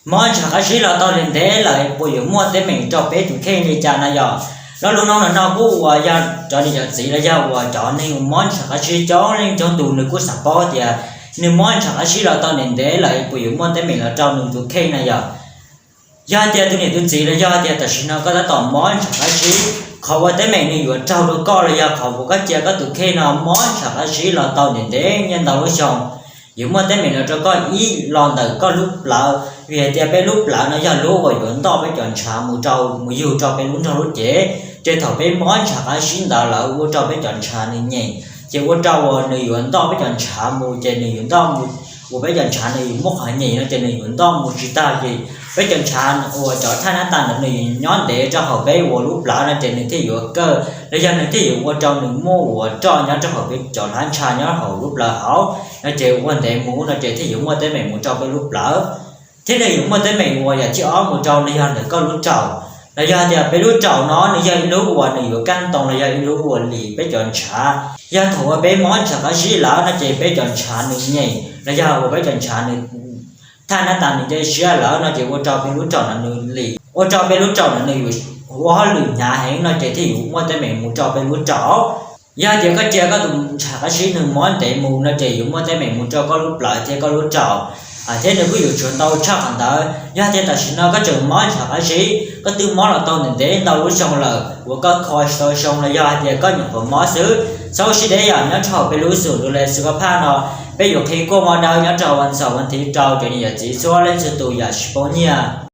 Mob ntshav qab zib los tau ntev ntev lawm puas yuav muaj teeb meem rau peb tus kheej li cas na yog? Lo lus no no kuj uas yog cov niam cov txiv los yog uas cov neeg uas mob ntshav qab zib coob leej coob tus nws kuj xav paub tias nws mob ntshav qab zib los tau ntev ntev lawm puas yuav muaj teeb meem los rau nws tus kheej na yog? Yog tias tus niam tus txiv los yog tias tam sim no koj tab tom mob ntshav qab zib, qhov uas teeb meem nws yuav raug rau koj los yog qhov uas koj cia koj tus kheej no mob ntshav qab zib los tau ntev ntev nyiaj ntau lub xyoo, yuav muaj teeb meem los rau koj ib los ntawm koj lub plawv, vim hais tias peb lub plawv no yog lub uas yuav ntoj peb cov ntshav mus rau mus yug rau peb lub nrog lub cev, ces thaum peb mob ntshav qab zib ntawd lawm ua rau peb cov ntshav nws nyeem, ces ua rau uas nws yuav ntoj peb cov ntshav mus ces nws yuav ntoj mus, uas peb cov ntshav nws yuav muaj qhov nyeem no ces nws yuav ntoj mus tsis tag ces peb cov ntshav uas cov thaj nab tas ntawd nws yuav nyob ntev rau hauv peb uas lub plawv no ces nws thiaj yuav kawg los yog nws thiaj yuav ua rau nws muaj uas roj nyob rau hauv peb cov hlab ntsha nyob hauv lub plawv hauv no ces ua ntev mus no ces thiaj yuav muaj teeb meem mus rau peb lub plawv, thiab nws yuav muaj teeb meem uas yam thib ob mus rau los yog ntawm koj lub raum. Los yog tias peb lub raum no nws yog ib lub uas nws yuav kaj ntoo los yog ib lub uas lim peb cov ntshav. Yog thaum uas peb mob ntshav qab zib lawm no ces peb cov ntshav nws nyeem los yog uas peb cov ntshav nws thaj nab tas nws nce siab lawm no ces ua rau peb lub raum no nws lim, ua rau peb lub raum no nws yuav ua hauj lwm hnyav heev no ces thiaj yuav muaj teeb meem mus rau peb lub raum. Yog tias koj cia koj tus ntshav qab zib nws mob ntev mus no ces yuav muaj teeb meem mus rau koj lub plawv thiab koj lub raum, thiab nws kuj yuav tshuav ntau tshaj qhov ntawd. Yog tias tam sim no koj tseem mob ntshav qab zib, koj twb mob los tau ntev ntev ntau lub xyoo lawm uas koj kho tsis tau zoo los yog hais tias koj nyuam qhuav mob xwb, txhob sib deb yam nyob rau hauv peb lub xum duas le xwb koj phaj no, peb yuav qhib kuaj mob dawb nyob rau vas xaum vas thiv rau cov niam cov txiv txhua leej txhua tus yam tsis paub nyiaj.